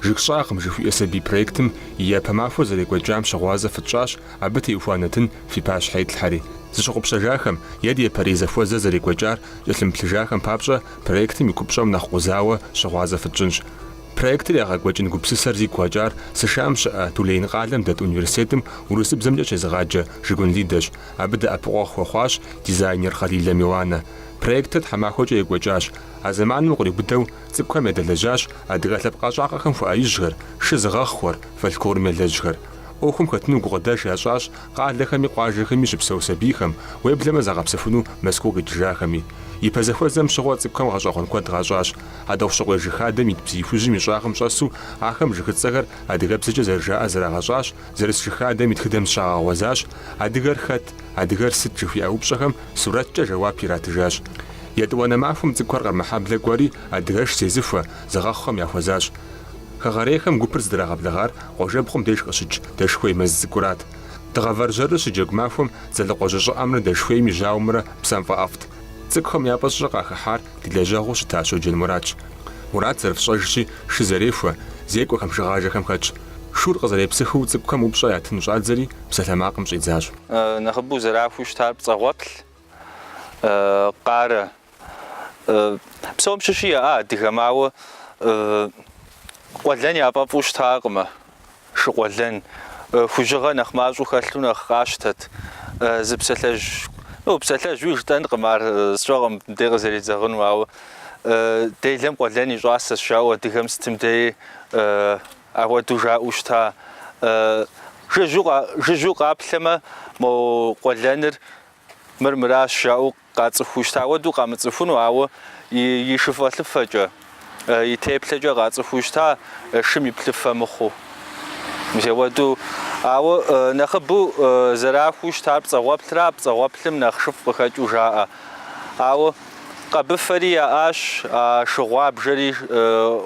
Жыг щӏагъым жыхуиӏэ сабий проектым и япэ махуэр зэрекӏуэкӏам щыгъуазэ фытщӏащ, абы теухуа нэтын фи пащхьэ итлъхьэри. Зыщыгъупщэжахэм е ди япэрей зэхуэзэр зэрекӏуэкӏар кӏэлъымыплъыжахэм папщӏэ проектым и купщӏэм нэхъ къузауэ щыгъуазэ фытщӏынщ. Проектыр егъэкӏуэкӏын гупсысэр зигу къэкӏар США-м щыӏэ Тулейн къалэм дэт университетым урысыбзэмкӏэ щезыгъаджэ Жыгун Лидэщ. Абы дэӏэпыкъуэгъу хуэхъуащ дизайнер Хъалилэ Миланэ. Проектыр тхьэмахуэкӏэ екӏуэкӏащ. А зэманым къриубыдэу цӏыкӏухэм ядэлэжьащ адыгэ лъэпкъ ӏэщӏагъэхэм хуэӏэижьхэр, шы зыгъэхъухэр, фольклорым елэжьхэр. ӏуэхум хэтыну гукъыдэж ящӏащ къалэхэми къуажэхэми щыпсэу сабийхэм, уеблэмэ загъэпсэхуну Мэзкуу къикӏыжахэми. Ипэ зэхуэзэм щыгъуэ цӏыкӏухэм гъэщӏэгъуэн куэд къащӏащ. Хьэтӏохъущыкъуей жыг хадэм ит бзий хужьым и щӏагъым щӏэсу ахэм жыгыцӏэхэр адыгэбзэкӏэ зэрыжаӏэр зэрагъэщӏащ, зэрыс жыг хадэм и тхыдэм зыщагъэгъуэзащ, адыгэр хэт, адыгэр сыт жыхуиӏэ упщӏэхэм сурэткӏэ жэуап иратыжащ. Етӏуанэ махуэм цӏыкӏухэр Къармэхьэблэ кӏуэри адыгэш зезыхуэ, зыгъэхъухэм яхуэзащ. Хэгъэрейхэм гупыр здрагъэблэгъар къуажэбгъум деж къыщыкӏ дэшхуей мэз цӏыкӏурат. Дыгъэвэржьэрыр щыджэгу махуэм Дзэлыкъуэ жьы щӏыӏэмрэ дэшхуейм и жьауэмрэ псэм фӏэӏэфӏт. Цӏыкӏухэм япэ щӏыкӏэ къахыхьар ди лэжьэгъуу щыта Щоджэн Муратщ. Мурат зэрыфщӏэжщи, шы зэрехуэ, зекӏуэхэм, шыгъажэхэм хэтщ. Шур къызэрепсыхыу цӏыкӏухэм упщӏэ ятын щӏадзэри, псалъэмакъым щӏидзащ. Нэхъыбэу зэрахуэу щытар пцӏэгъуэплъ, къарэ. Псом щыщи яӏа адыгэм, ауэ къуэлэн яфӏэфӏу щытакъымэ. Шы къуэлэн. Хужьыгъэ нэхъ мащӏэу хэлъу нэхъ къащтэт. Зы псалъэжь, ну, псалъэжьуи жытӏэнкъым ар, сщӏэкъым мыбдей къызэредзэгъыну, ауэ делэм къуэлэн и щӏасэщ жаӏэу адыгэм сытым деи апхуэдэу жаӏэу щыта. Жыжьэу къаплъэмэ, мо къуэлэныр мыр мыращ жаӏэу Къацӏыхуу щыта хуэдэу къамыцӏыхуну, ауэ и шыфэлӏыфэкӏэ, и теплъэкӏэ къацӏыхуу щыта шым и плъыфэ мыхъуу. Мис апхуэдэу, ауэ нэхъыбэу зэрахуэу щытар пцӏэгъуэплъра, пцӏэгъуэплъым нэхъ шыфӏ къыхэкӏыу жаӏэ. Ауэ къэбыфэри яӏащ, а шы гъуабжэри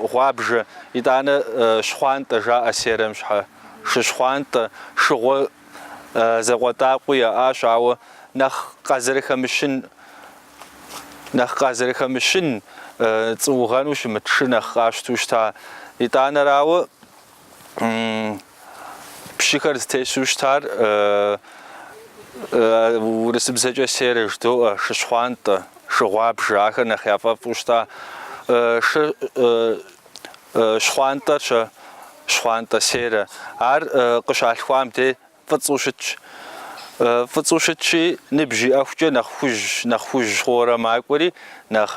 гъуабжэ, итӏанэ щхъуантӏэ жаӏэ серэм щхьэ. Шы щхъуантӏэ, шыгъуэ Закъуэтӏакъуи яӏащ, ауэ нэхъ къазэрыхэмыщын, нэхъ къазэрыхэмыщын, цӏуугъэну щымыт шы нэхъ къащтэу щыта. Итӏанэрауэ, пщыхэр зытесу щытар урысыбзэкӏэ серэ жыдоӏэ, шы щхъуантӏэ, шы гъуабжэ, ахэр нэхъ яфӏэфӏу щыта. Шы Щхъуантӏэр-щэ, щхъуантӏэ серэ. Ар къыщалъхуам дей фӏыцӏэу щытщ. Фӏыцӏэу щытщи, ныбжь иӏэхукӏэ нэхъ хужь, нэхъ хужь хъуурэ макӏуэри, нэхъ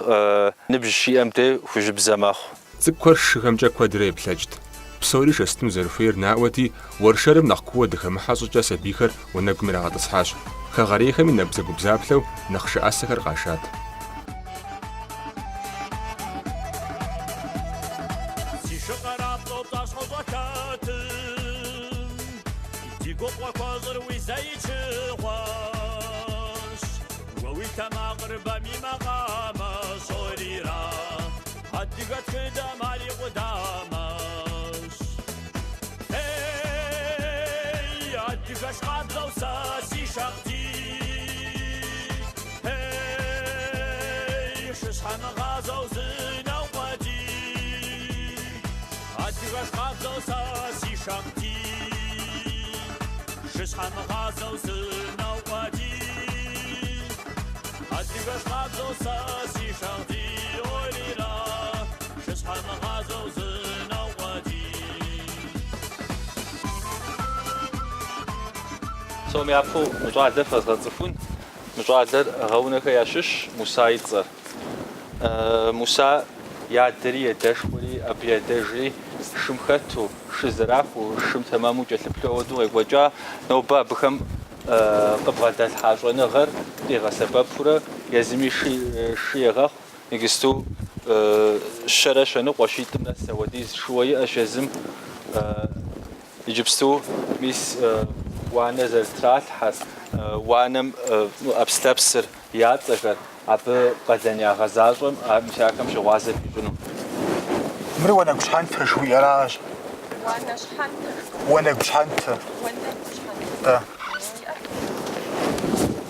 ныбжь щиӏэм дей хужьыбзэ мэхъу. Цӏыкӏухэр шыхэмкӏэ куэдрэ еплъэкӏт. Псори шэсыну зэрыхуейр наӏуэти, уэршэрым нэхъ кууэ дыхэмыхьэ щӏыкӏэ сабийхэр уанэгум ирагъэтӏысхьащ. Хэгъэрейхэми набдзэгубдзаплъэу нэхъ шы ӏэсэхэр къашат. Си шы къарапцӏэу пцӏащхъуэ щӏэлъэтым, Ди губгъуэ куэщӏыр уи зэичыгъуэщ. Уэ уи лъэмакъыр бэм и макъамэщ, орира, Адыгэ тхыдэм ар и къудамэщ. Эй, адыгэш къабзэу сэ си шагъдий, Эй, шыщхьэмыгъазэу зынэукъуэдий, Адыгэш къабзэу сэ си шагъдий, Шыщхьэмыгъазэу зынэукъуэдий, Адыгэш къабзэу сэ си шагъдий, Ой-ри-ра, шыщхьэмыгъазэу зынэукъуэдий. Псом япэу мы щӏалэр фэзгъэцӏыхун. Мы щӏалэр Гъэунэхэ ящыщщ, Муса и цӏэр. Муса и адэри, и адэшхуэри, абы и адэжри шым хэту, шы зэрахуэу, шым тэмэму кӏэлъыплъу ауэдэу къекӏуэкӏа. Нобэ абыхэм къыбгъэдалъхьа щӏэныгъэр къигъэсэбэпурэ езыми шы егъэхъу. Иджысту щэрэ щэныкъуэ, щитӏым нэс ауэдиз шыуэ иӏэщ езым. Иджыпсту мис уанэ зэрытралъхьэр, уанэм ӏэпслъэпсыр, я цӏэхэр, абы къалэн ягъэзащӏэм мис ахэм щыгъуазэ фищӏыну. Мыр уанэгу щхьэнтэ жыхуиӏэращ. Уанэ щхьэнтэ. Уанэгу щхьэнтэ. Уанэгу щхьэнтэ. Тӏэ.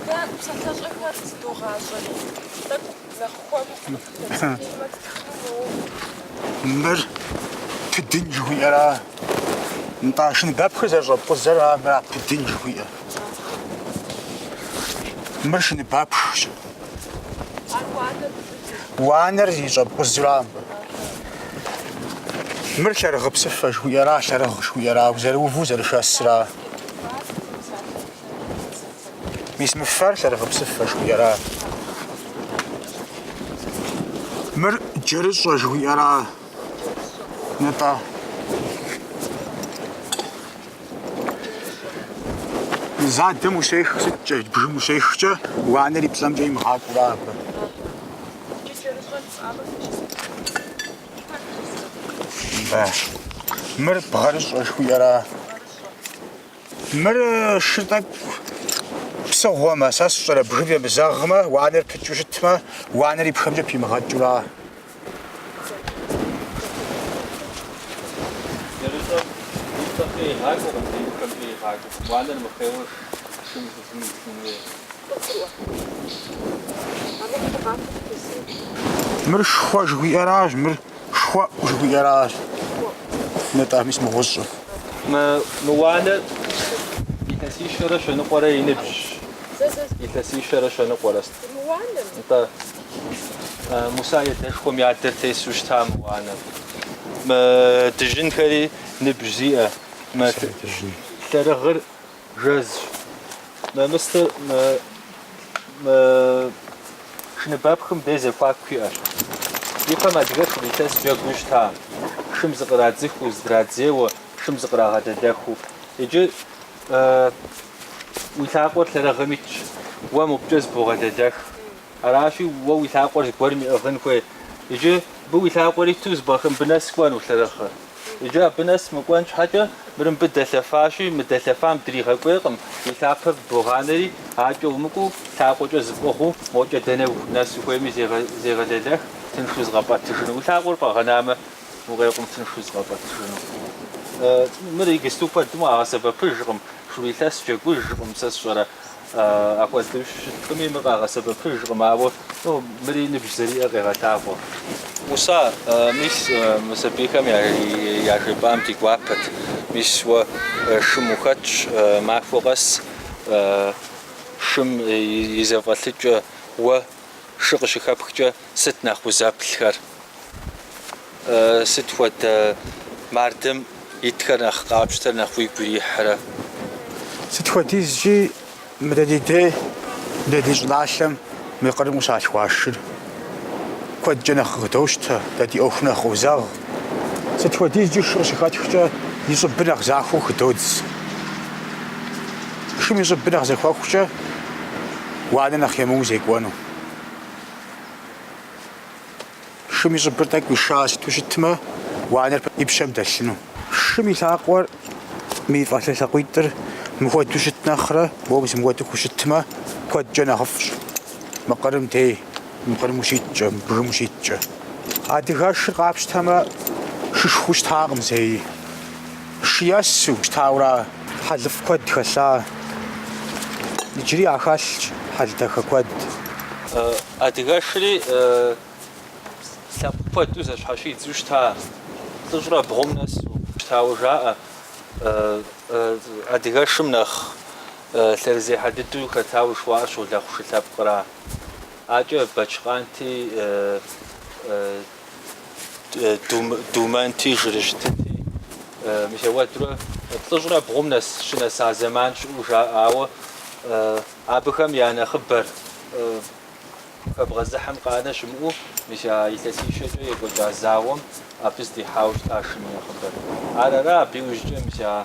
Дэ псалъэщӏэхэр зыдогъащӏэри, тӏэкӏу нэхъ хуэму къытхудэпсэлъеймэ ттхыну. Мыр. пыдын жыхуиӏэра. Нтӏэ, шыныбэпхыр зэрыщӏэпкъузэра мыра пыдын жыхуиӏэр. Мыр шыныбэпхщ. Уанэр зэрыщӏэпкъузэра мыбы. Мыр лъэрыгъыпсыфэ жыхуиӏэра, лъэрыгъ жыхуиӏэра, узэрыуву зэрышэсра. Мис мы фэр лъэрыгъыпсыфэ жыхуиӏэра. Мыр джэрыщӏэ жыхуиӏэра. Нтӏэ. Задэм ущех сыткӏэ, бгым ущехкӏэ, уанэр и плӏэмкӏэ имыгъакӏуэра абы. Нтӏэ. Мыр бгъэрыщӏэ жыхуиӏэра. Мыр шыр тӏэкӏу псыгъуэмэ, сэ сщӏэрэ бгым емызэгъмэ, уанэр пыкӏыу щытмэ, уанэр и пхэмкӏэ пимыгъэкӏыура. Джэрыщӏэм и плӏэмкӏэ игъакӏуэкъым, и пхэмкӏэ игъакӏуэкъым. Уанэр мыхъейуэ шым зым илъын хуей. Мыр шхуэ жыхуиӏэращ, мыр шхуэӏу жыхуиӏэращ. Нтӏэ, мис мы гъущӏыр. Мы мы уанэр илъэсищэрэ щэныкъуэрэ и ныбжьщ. Илъэсищэрэ щэныкъуэрэ. Нтӏэ, Муса и адэшхуэм и адэр тесу щыта мы уанэм. Мы дыжьынхэри ныбжь зиӏэ. Мы лъэрыгъыр жэзщ. Мы мыстыр мы мы шыныбэпхым дей зэхуаку иӏэщ. Ипэм адыгэр шурылъэс джэгуу щыта. Шым зыкърадзыхыу, зыдрадзейуэ, шым зыкърагъэлэлэхыу. Иджы уи лъакъуэр лъэрыгъым итщ, уэ мобыкӏэ зыбогъэлэлэх. Аращи, уэ уи лъакъуэр зыгуэрым иӏыгъын хуей. Иджы мыбы уи лъакъуэр иту зыбгъэхын мыбы нэс кӏуэну лъэрыгъыр. Иджы абы нэс мыкӏуэн щхьэкӏэ, мыр мыбы дэлъэфащи, мы дэлъэфам дригъэкӏуейкъым, уи лъапэр богъанэри, акӏэ умыкӏуэу, лъакъуэкӏэ зыпӏыгъыу, мокӏэ дэнэ нэс ухуейми зегъэлэлэх, тыншу зыкъэпӏэтыжыну. Уи лъакъуэр фӏэгъэнамэ, укъекъум тыншу зыкъэпӏэтыжыну. Мыр иджысту куэдым къагъэсэбэпыжкъым, шурылъэс джэгужкъым, сэ сщӏэрэ. Апхуэдэу щыткъыми, мыр къагъэсэбэпыжкъым, ауэ ну, мыри ныбжь зэриӏэр къегъэлъагъуэ. Муса, мис мы сабийхэм яжепӏам ди гуапэт. Мис уэ шым ухэтщ, махуэ къэс шым и зэфӏэлъыкӏэ, уэ шы къыщыхэпхкӏэ сыт нэхъ узэплъхэр? Сыт хуэдэ мардэм итхэр нэхъ къапщтэр, нэхъ уигу ирихьрэ? Сыт хуэдизкӏи мы дэ ди дей, дэ ди щӏыналъэм мы къырым къыщалъхуа шыр куэдкӏэ нэхъ къыдощтэ, дэ ди ӏуэху нэхъ къозэгъ. Сыт хуэдизкӏи шыр къыщыхэтхкӏэ и щӏыбыр нэхъ захуэу хыдодз. Шым и щӏыбыр нэхъ зэхуэхукӏэ уанэ нэхъ емыуэу зекӏуэну. Шым и щӏыбыр тӏэкӏу иша сыту щытмэ, уанэр и пщэм дэлъыну. Шым и лъакъуэр мы и фӏалъэ лъакъуитӏыр мыхуэдэу щыт нэхърэ, уэ мис мыхуэдэу хущытмэ, куэдкӏэ нэхъыфӏщ. Мы къырым дей, мы къырым ущиткӏэ, мы бгым ущиткӏэ. Адыгэшыр къапщтэмэ, шышхуэу щытакъым зэи. Шы есу щытаура, хьэлыфӏ куэд хэлъа. Иджыри яхэлъщ хьэл дахэ куэд. Адыгэшри лъэпкъ куэду зэщхьэщидзу щыта, плӏыщӏрэ бгъум нэсу щытауэ жаӏэ. Адыгэшым нэхъ лъэрызехьэ дыдэу хэтауэ жыхуаӏэр щолэхъу шы лъэпкъра. Акӏэ Бэчкъанти, Думэнти, Жырыщтыти, мис ауэдурэ плӏыщӏрэ бгъум нэс щынэса зэман щыӏэу жаӏэ, ауэ абыхэм я нэхъыбэр хэбгъэзыхьым къанэ щымыӏэу, мис а илъэсищэкӏэ екӏуэкӏа зауэм абы здихьауэ щыта шым и нэхъыбэр. Ар ара абы иужькӏэ мис а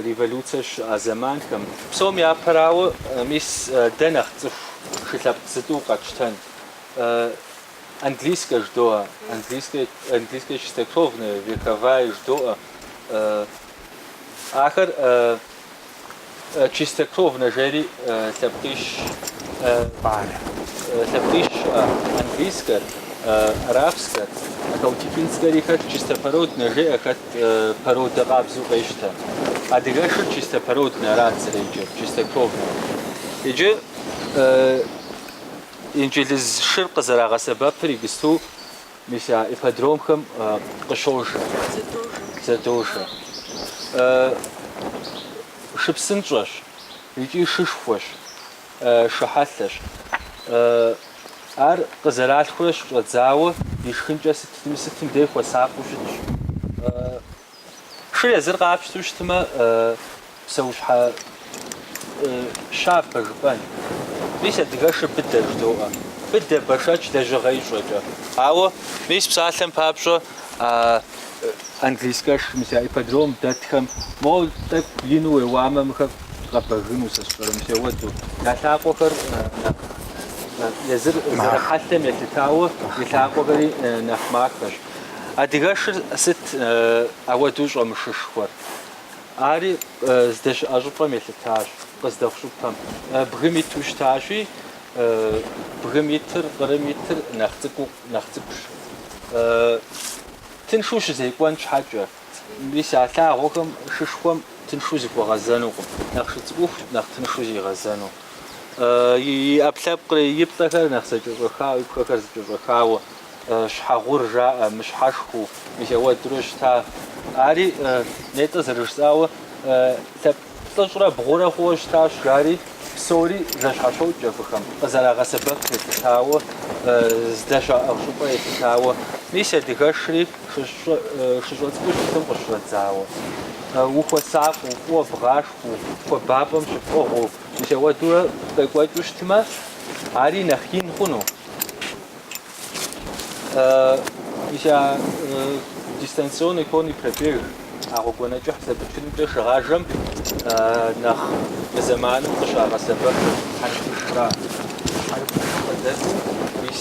революцэ щыӏа зэманхэм. Псом япэрауэ, мис дэ нэхъ тцӏыху шы лъэпкъ зытӏу къэтщтэн. Английскэ жыдоӏэ, английскэ, английскэ чистокровная, верховая жыдоӏэ. Ахэр чистокровнэ жери лъэпкъищ, лъэпкъищ щыӏэ, английскэр, арабскэр, ахалтекинскэри хэт чистопороднэ жеӏэ, хэт породэ къабзэу къещтэ. Адыгэшыр чистопороднэ арат зэреджэр, чистокровнэ. Иджы инджылыз шыр къызэрагъэсэбэпыр иджысту. Мис а ипподромхэм къыщожэ. Зэдожэ. Шы псынщӏэщ икӏи шышхуэщ, шы хьэлъэщ. Ар къызэралъхурэ щыщӏэдзауэ и шхынкӏэ сытми сытым дей хуэсакъыу щытщ. Шыр езыр къапщтэу щытмэ, псэущхьэ щабэ жыпӏэн. Мис адыгэшыр быдэ жыдоӏэ. Быдэ, бэшэч лэжьыгъэ ищӏэкӏэ. Ауэ, мис псалъэм папщӏэ, а английскэш, мис а ипподром дэтхэм, моуэ тӏэкӏу ину уеуамэ, мыхэр къэбэгыну, сэ сщӏэрэ, мис ауэдэу. Я лъакъуэхэр нэхъ, езыр зэрыхьэлъэм елъытауэ, и лъакъуэхэри нэхъ махэщ. Адыгэшыр сыт ауэдэу щӏэмышышхуэр? Ари здэщыӏэ щӏыпӏэм елъытащ, къыздэхъу щӏыпӏэм. Бгым иту щытащи, бгым итыр, къырым итыр нэхъ цӏыкӏуу, нэхъ цӏыкӏущ. Тыншу щызекӏуэн щхьэкӏэ, мис а лъагъуэхэм шышхуэм тыншу зыхуэгъэзэнукъым. Нэхъ шы цӏыкӏуху нэхъ тыншу зигъэзэну. И ӏэпкълъэпкъри, и плӏэхэр нэхъ зэкӏэщӏэхауэ, и пхэхэр зэкӏэщӏэхауэ. Щхьэгъур жаӏэ, мыщхьэшхуэу, мис ауэдурэ щыта. Ари нетӏэ зэрыжысӏауэ, лъэпкъ плӏыщӏрэ бгъурэ хъууэ щытащ, жари псори зэщхьэщокӏ абыхэм, къызэрагъэсэбэп елъытауэ, здэщаӏыгъ щӏыпӏэ елъытауэ. Мис адыгэшри шыщӏэ цӏыкӏуу щытым къыщыщӏэдзауэ. Ухуэсакъыу, фӏыуэ бгъашхыу, хуабапӏэм щыпӏыгъыу, мис ауэдурэ къекӏуэкӏыу щытмэ, ари нэхъ ин хъуну. Мис а дистанционный конный пробег, а гъуэгуанэ кӏыхь зэпычынымкӏэ шыгъажэм нэхъ мы зэманым къыщагъэсэбэпыр хьэрыпышра. Хьэрыпышым къыдэкӏуэу мис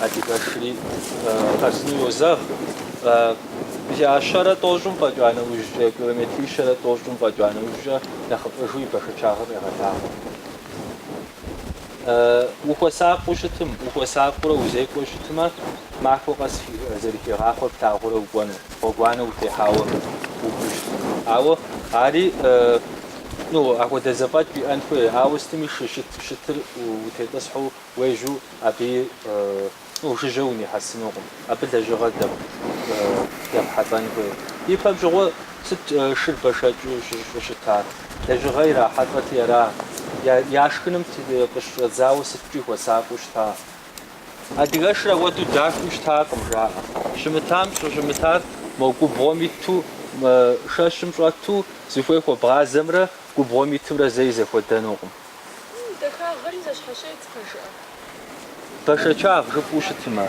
адыгэшри хъарзынэу йозэгъ. Мис а щэрэ тӏощӏым фӏэкӏа нэужькӏэ, километрищэрэ тӏощӏым фӏэкӏа нэужькӏэ нэхъыфӏыжу и бэшэчагъыр къегъэлъагъуэ. Ухуэсакъыу щытым, ухуэсакъыурэ узекӏуэу щытмэ, махуэ къэс зэрыхигъахъуэр плъагъурэ укӏуэну, гъуэгуанэ утехьауэ укӏуэу щытым. Ауэ ари, ну, апхуэдэ зэфӏэкӏ уиӏэн хуей, ауэ сытми шы щытыр утетӏысхьэу уежьэу абыи, ну, жыжьэ унихьэсынукъым. Абы лэжьыгъэ дэпхьэлӏэн хуей. Ипэм щыгъуэ сыт шыр бэшэчу щӏыщытар? Лэжьыгъэ ирахьэлӏэти ара? Я шхыным къыщыщӏэдзауэ сыткӏи хуэсакъыу щыта? Адыгэшыр ауэдэу дахэу щытакъым, жаӏэ. Щымытам щӏыщымытар мо губгъуэм иту, шэщым щӏэту зыхуей хуэбгъазэмрэ губгъуэм итымрэ зэи зэхуэдэнукъым. Дахагъэри зэщхьэщедз, пэжыӏэ. Бэшэчагъ жыпӏэу щытмэ,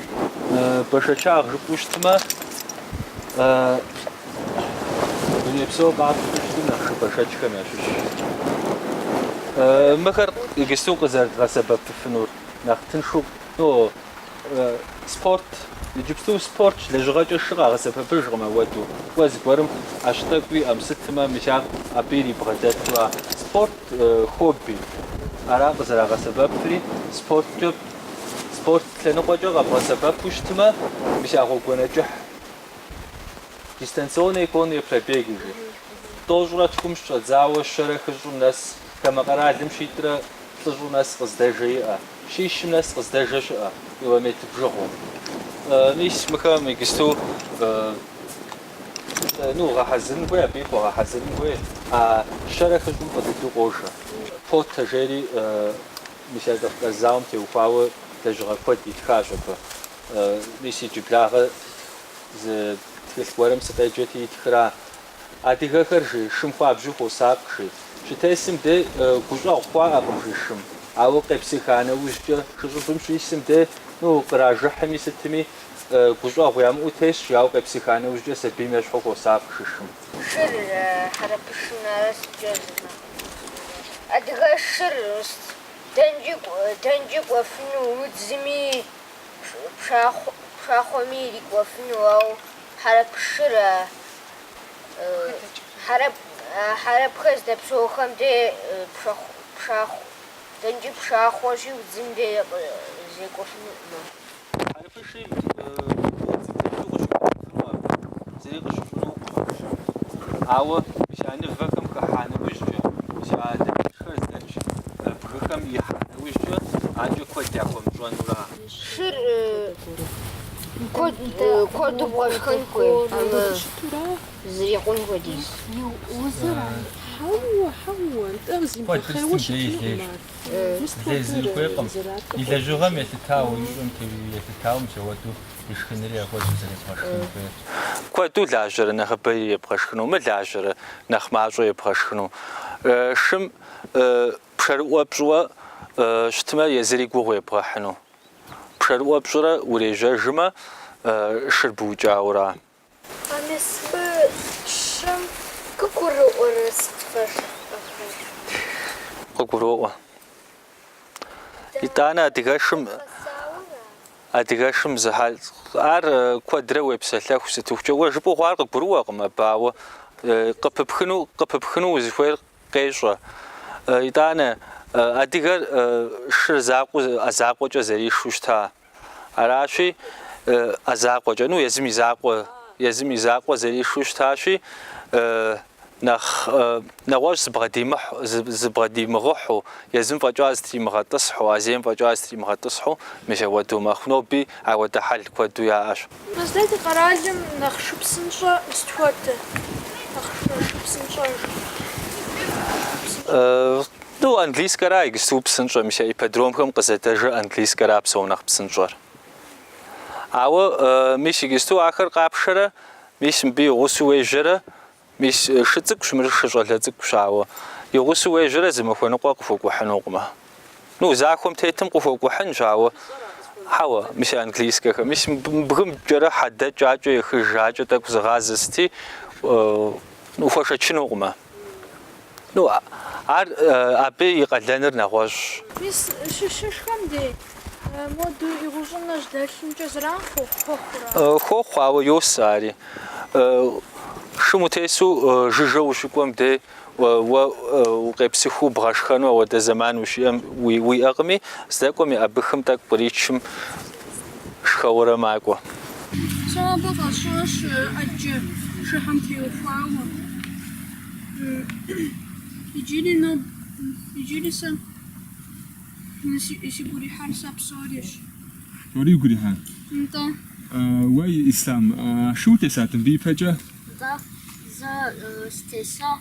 бэшэчагъ жыпӏэу щытмэ, дуней псор къапщтэу щытым нэхъ шы бэшэчхэм ящыщщ. Мыхэр иджысту къызэрыдгъэсэбэпыфынур нэхъ тыншу, ну, спорт, иджыпсту спортщ, лэжьыгъэкӏэ шы къагъэсэбэпыжкъым ауэдэу. Кӏуэ зыгуэрым ӏэщ тӏэкӏу иӏэм, сытмэ, мис ар абы ирибгъэдэту а спорт хобби. Ара къызэрагъэсэбэпри, спорткӏэ, спорт лъэныкъуэкӏэ къэбгъэсэбэпу щытмэ, мис а гъуэгуанэ кӏыхь. Дистанционные конные пробеги жи. Тӏощӏрэ тхум щыщӏэдзауэ щэрэ хыщӏым нэс, хамэ къэралым щитӏрэ плӏыщӏым нэс къыздэжэ иӏэ, щищым нэс къыздэжэ щыӏэ, километр бжыгъэу. Мис мыхэм иджысту Ну, гъэхьэзырын хуей, абыи хуэгъэхьэзырын хуей. А щэрэ хыщӏым фӏы дыдэу къожэ. Потэ жери, мис а Кавказ зауэм теухуауэ лэжьыгъэ куэд итхащ абы. Мис иджыблагъэ зы тхылъ гуэрым сыкъеджэти итхра. Адыгэхэр, жи, шым хуабжьу хуосакъ, жи. Щытесым де гущӏэгъу хуаӏэкъым, жи, шым. Ауэ къепсыха нэужькӏэ шыщӏыбым щисым де, ну, къражыхьми сытми, Гущӏэгъу ямыӏэу тесщ, ауэ къепсыха нэужькӏэ сабийм ещхьу хуосакъ жи шым. Шыр хьэрыпышым нэхърэ сыткӏэ Адыгэшыр дэнкӏи кӏуэфыну, удзми пшахъуэми ирикӏуэфыну, ауэ хьэрыпышыр хьэрыпхэр здэпсэухэм де дэнкӏи пшахъуэщи, удзым де зекӏуэфынукъым. Хьэрыпыши удзым тету къыщыхъуфыну абы, зыри къыщыщӏынукъым абы. Ауэ мис а нывэхэм хыхьа нэужькӏэ, мис а лъэмыжхэр здэкӏ бгыхэм ихьа нэужькӏэ, акӏэ куэд яхуэмыщӏэнура. Шыр Куэду бгъэшхэн хуей, зрикъун хуэдиз. Куэдыр сытым дей лейщ. Лей зыри хуейкъым. И лэжьыгъэм елъытауэ, ищӏэм елъытауэ мис ауэдэу и шхынри апхуэдэу зэребгъэшхын хуейр. Куэду лажьэрэ нэхъыбэ ебгъэшхыну, мылажьэрэ нэхъ мащӏэ ебгъэшхыну. Шым пшэрыӏуэ пщӏыуэ щытмэ, езыри гугъу ебгъэхьыну. Пшэрыӏуэ пщӏырэ урежьэжмэ, шыр быукӏауэра. А мис мы шым къыгурыӏуэрэ сыт фэ жыфӏэхэр? Къыгуроӏуэ. Итӏанэ адыгэшым адыгэшым зы хьэл ар куэдрэ уепсэлъэху сытыхукӏэ уэ жыпӏэу хъуар къыгурыӏуэкъым абы, ауэ къыпыпхыну къыпыпхыну узыхуейр къещӏэ. Итӏанэ адыгэр шыр закъуэу ӏэ закъуэкӏэ зэришу щыта. Аращи, ӏэ закъуэкӏэ, ну, езым и закъуэ, езым и закъуэ зэришу щытащи, нэхъ нэгъуэщӏ зыбгъэдимыхьу, зыбгъэдимыгъыхьу, езым фӏэкӏа зытримыгъэтӏысхьу, а зейм фӏэкӏа зытримыгъэтӏысхьу, мис ауэдэу мэхъу. Ноби ауэдэ хьэл куэду яӏэщ. Мис дэ ди къэралым нэхъ шы псынщӏэ сыт хуэдэ? Нэхъ шы псынщӏэж. Ну, английскэра иджысту псынщӏэ, мис а ипподромхэм къызэдэжэ английскэра псом нэхъ псынщӏэр. Ауэ мис иджысту ахэр къапшэрэ, мис мыбы и гъусэу уежьэрэ, мис шы цӏыкӏущ, мыр шы щӏалэ цӏыкӏущ, ауэ и гъусэу уежьэрэ зы махуэ ныкъуэ къыхуэкӏухьынукъымэ. Ну, захуэм тетым къыхуэкӏухьынщ, ауэ хьэуэ, мис а английскэхэм, мис бгым кӏэрыхьэ, адэкӏэ ехыж, акӏэ тӏэкӏу зыгъазэ сыти, ну, хуэшэчынукъымэ. Ну, ар абы и къалэныр нэгъуэщӏщ. Мис щышхэм дей моду и гъущӏынэ жьэдэлъымкӏэ зэран хуэхъурэ? Хуохъу, ауэ йосэ ари. Шым утесу жыжьэ ущыкӏуэм дей уэ укъепсыхыу бгъэшхэну ауэдэ зэман ущиӏэм уиӏэкъыми, здэкӏуэм еӏэбыхым тӏэкӏу къричым шхэуэрэ макӏуэ. Сэ абы къэсщӏащ ӏэджэ шыхэм теухуауэ. Иджыри ноб, иджыри сэ сигу ирихьар сэ псорищ. Псори уигу ирихьа? Нтӏэ. Уэ, Ислъам, шы утесат мыбы ипэкӏэ? Нтӏэ, зэ сытеса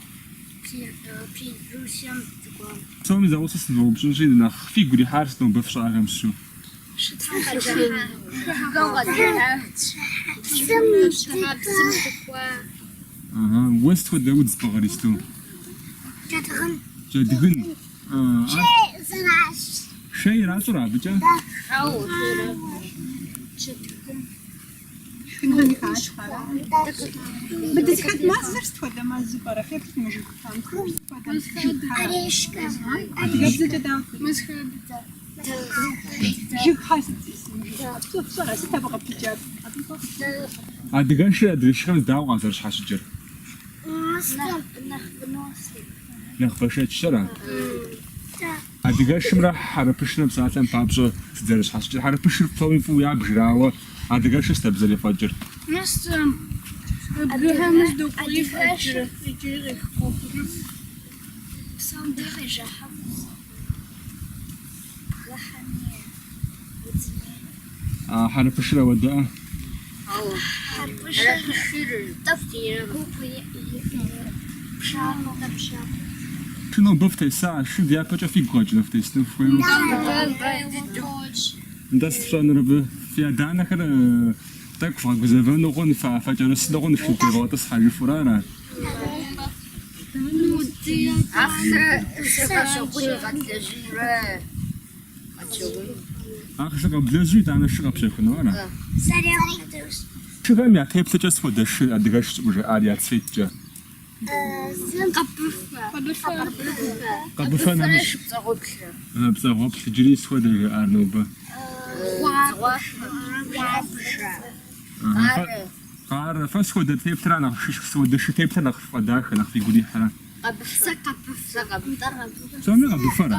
Белоруссием дыкӏуам. Псоми зэгъусэу сынывэупщӏынщи, нэхъ фигу ирихьар сыт нобэ фщӏахэм щыщу? Уэ сыт хуэдэ удз пӏыгъыр исту? Джэдгын. Джэдгын. Шей иращӏрэ абыкӏэ? Мы дызыхэт мэзыр сыт хуэдэ мэзу пӏэрэ? Феплъыт мы жыгхэм. Сыт хуэдэ жыгхэр? Адыгэбзэкӏэ дауэ? Жыгхэр сыт зиӏысыр? Пщӏэрэ, сыт абы къыпыкӏэр? Адыгэшыр адрей шыхэм дауэ къазэрыщхьэщыкӏыр? Нэхъ бэшэчщ ара? Адыгэшымрэ хьэрыпышымрэ псалъэм папщӏэ сыт зэрыщхьэщыкӏыр? Хьэрыпышыр псоми фӏыуэ ябжыр, ауэ адыгэшыр сыт абы зэрефӏэкӏыр? Мис бгыхэм здокӏуеиф ӏэджэрэ иджыри къех-къохыжыф. Псом дей къежыхьыф, бгыхэми удзми. А хьэрыпышыр ауэдэӏэ? Хьэрыпышыр тӏэкӏу гугъу пшахъуэ къэпшахъуэ. Шы нобэ фтеса, шы дяпэкӏэ фигу къэкӏрэ фтесыну фыхуейуэ? Нтӏэ сыт фщӏэнур абы? Фи адэ-анэхэр тӏэкӏу вгъэгузэвэну хъун, факӏэрысыну хъун, шы тевгъэтӏысхьэ жыфӏэурэ ара? Ахъшэ шы къэщэхун къэдлэжьынурэ Ахъшэ къэблэжьу итӏанэ шы къэпщэхуну ара? Шыхэм я теплъэкӏэ сыт хуэдэ шы адыгэш щӏыхужаӏар я цветкӏэ? Къэбыфэ нэмыщӏ. Пцӏэгъуэплъ иджыри сыт хуэдэ жаӏар нобэ? Къарэ. Фэ сыт хуэдэ теплъра нэхъ шы, сыт хуэдэ шы теплъэр нэхъ ффӏэдахэ, нэхъ фигу ирихьрэ? Псоми къэбыфэра?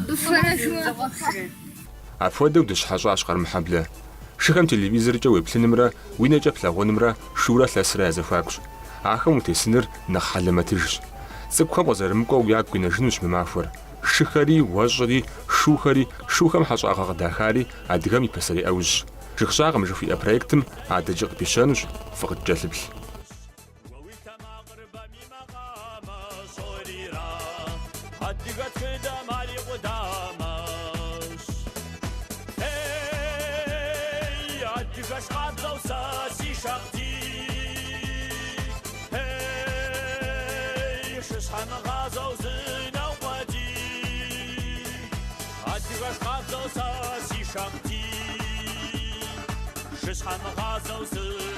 Апхуэдэу дыщыхьэщӏащ Къармэхьэблэ. Шыхэм телевизоркӏэ уеплъынымрэ уи нэкӏэ плъагъунымрэ шурэ лъэсрэ я зэхуакущ. Ахэм утесыныр нэхъ хьэлэмэтыжщ. Цӏыкӏухэм къызэрымыкӏуэу ягу къинэжынущ мы махуэр. Шыхэри, уэщӏри, шухэри, шухэм хьэщӏагъэ къыдахари адыгэм и пасэрей ӏэужьщ. Жыг щӏагъым жыхуиӏэ проектым адэкӏи къыпищэнущ, фыкъыткӏэлъыплъ. Уэ уи тэмакъыр бэм и макъамэщ, орира. Адыгэ тхыдэм ар и къудамэщ. Эй, адыгэш къабзэу сэ си шагъдий. Эй, шыщхьэмыгъазэу зынэукъуэдий. Адыгэш къабзэу сэ си шагъдий. Шыщхьэмыгъазэу зы.